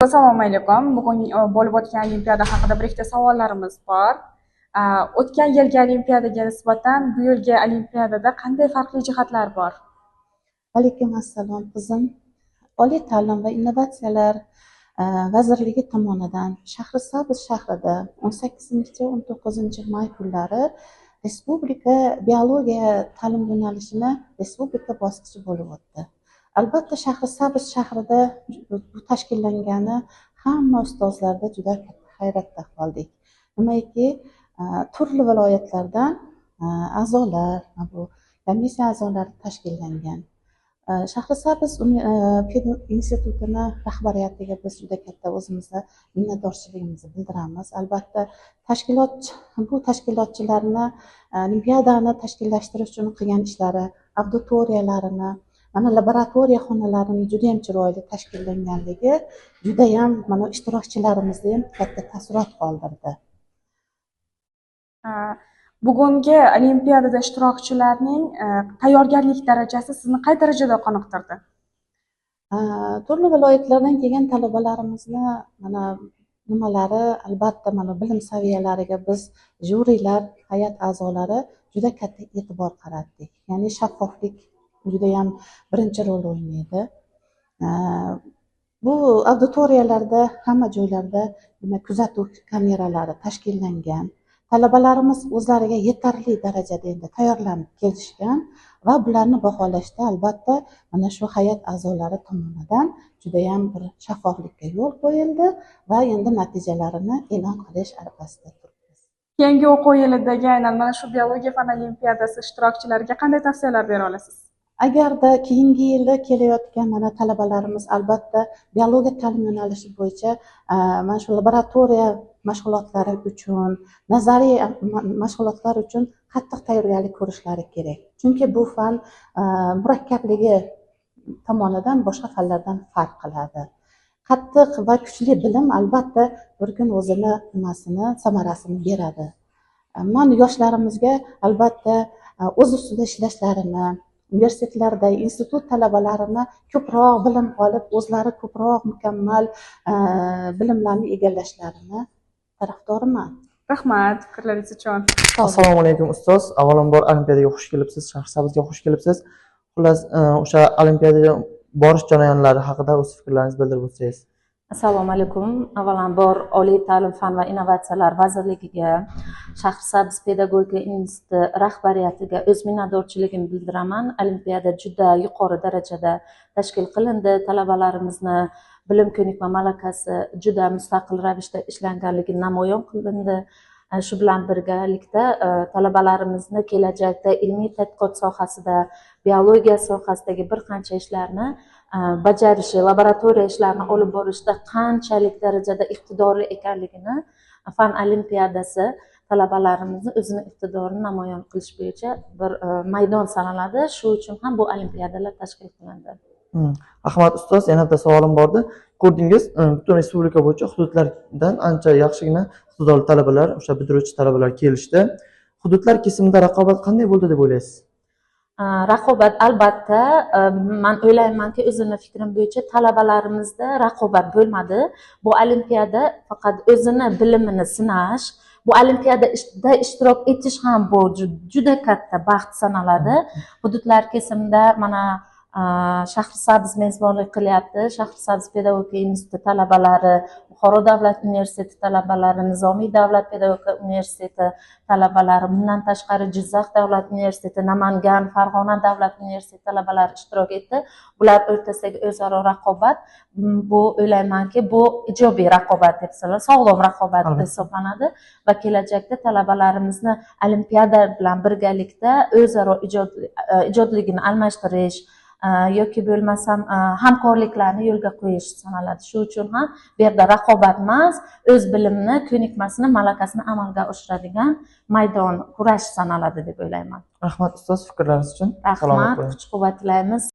Assalomu alaykum. Bugun bo'lib o'tgan olimpiada haqida bir ikkita savollarimiz bor. O'tgan yilgi olimpiadaga nisbatan bu yilgi olimpiadada qanday farqli jihatlar bor? Alaykum assalom, qizim. Oliy ta'lim va innovatsiyalar vazirligi tomonidan Shahrisabz shahrida 18-19 may kunlari respublika biologiya ta'lim yo'nalishini respublika bosqichi bo'lib o'tdi. Albatta, Shahrisabz shahrida bu tashkillangani hamma ustozlarda juda katta hayratda qoldik. Nimaiki, turli viloyatlardan a'zolar, bu komissiya a'zolari tashkillangan. Shahrisabz institutini rahbariyatiga biz juda katta o'zimizni minnatdorchiligimizni bildiramiz. Albatta, bu tashkilotchilarni olimpiadani tashkillashtirish uchun qilgan ishlari, auditoriyalarini, mana laboratoriya xonalarini judayam chiroyli tashkillanganligi judayam mana ishtirokchilarimizda ham katta taassurot qoldirdi. Bugungi olimpiadada ishtirokchilarning tayyorgarlik darajasi sizni qay darajada qoniqtirdi? Turli viloyatlardan kelgan talabalarimizni mana nimalari, albatta, mana bilim saviyalariga biz jyurilar, hay'at a'zolari juda katta e'tibor qaratdik. Ya'ni shaffoflik judayam birinchi rol o'ynaydi. Bu auditoriyalarda, hamma joylarda demak kuzatuv kameralari tashkillangan. Talabalarimiz o'zlariga yetarli darajada endi tayyorlanib kelishgan va bularni baholashda, albatta, mana shu hay'at a'zolari tomonidan judayam bir shaffoflikka yo'l qo'yildi va endi natijalarini e'lon qilish arafasida turibmiz. Keyingi o'quv yilidagi aynan mana shu biologiya fan olimpiadasi ishtirokchilariga qanday tavsiyalar bera olasiz? Agarda keyingi yilda kelayotgan mana talabalarimiz, albatta, biologiya ta'lim yo'nalishi bo'yicha mana shu laboratoriya mashg'ulotlari uchun, nazariy mashg'ulotlar uchun qattiq tayyorgarlik ko'rishlari kerak. Chunki bu fan murakkabligi tomonidan boshqa fanlardan farq qiladi. Qattiq va kuchli bilim, albatta, bir kun o'zini nimasini, samarasini beradi. Man yoshlarimizga, albatta, o'z ustida ishlashlarini, universitetlarda institut talabalarini ko'proq bilim olib, o'zlari ko'proq mukammal bilimlarni egallashlarini tarafdoriman. Rahmat fikrlaringiz uchun. Assalomu alaykum, ustoz. Avvalambor, olimpiadaga xush kelibsiz, Shahrisabzga xush kelibsiz. Xullas, o'sha olimpiadaga borish jarayonlari haqida o'z fikrlaringizni bildirib o'tsangiz. Assalomu alaykum. Avvalambor, Oliy ta'lim, fan va innovatsiyalar vazirligiga, Shahrisabz pedagogika instituti rahbariyatiga o'z minnatdorchiligimni bildiraman. Olimpiada juda yuqori darajada tashkil qilindi. Talabalarimizni bilim, ko'nikma, malakasi juda mustaqil ravishda ishlanganligi namoyon qilindi. Shu bilan birgalikda talabalarimizni kelajakda ilmiy tadqiqot sohasida, biologiya sohasidagi bir qancha ishlarni bajarishi, laboratoriya ishlarini olib borishda qanchalik darajada iqtidorli ekanligini fan olimpiadasi talabalarimizni o'zini iqtidorini namoyon qilish bo'yicha bir maydon sanaladi. Shu uchun ham bu olimpiadalar tashkil qilindi. Rahmat, ustoz. Yana bitta savolim bordi. Ko'rdingiz, butun respublika bo'yicha hududlardan ancha yaxshigina iqtidorli talabalar, o'sha bitiruvchi talabalar kelishdi. Hududlar kesimida raqobat qanday bo'ldi deb o'ylaysiz? Raqobat, albatta, man o'ylaymanki, o'zimni fikrim bo'yicha talabalarimizda raqobat bo'lmadi. Bu olimpiada faqat o'zini bilimini sinash, bu olimpiada ishtirok etish ham bu juda katta baxt sanaladi. Hududlar kesimida mana Shahrisabz mezbonlik qilyapti. Shahrisabz pedagogika instituti talabalari, Buxoro davlat universiteti talabalari, Nizomiy davlat pedagogika universiteti talabalari, bundan tashqari Jizzax davlat universiteti, Namangan, Farg'ona davlat universiteti talabalari ishtirok etdi. Bular o'rtasidagi o'zaro raqobat, bu o'ylaymanki, bu ijobiy raqobat deb hisoblanadi, sog'lom raqobat hisoblanadi va kelajakda talabalarimizni olimpiada bilan birgalikda o'zaro ijodligini almashtirish yoki bo'lmasam hamkorliklarni yo'lga qo'yish sanaladi. Shu uchun ham bu yerda raqobat emas, o'z bilimini, ko'nikmasini, malakasini amalga oshiradigan maydon, kurash sanaladi deb o'ylayman. Rahmat, ustoz, fikrlaringiz uchun. Salomat Rahmat, bo'ling. kuch quvvat tilaymiz.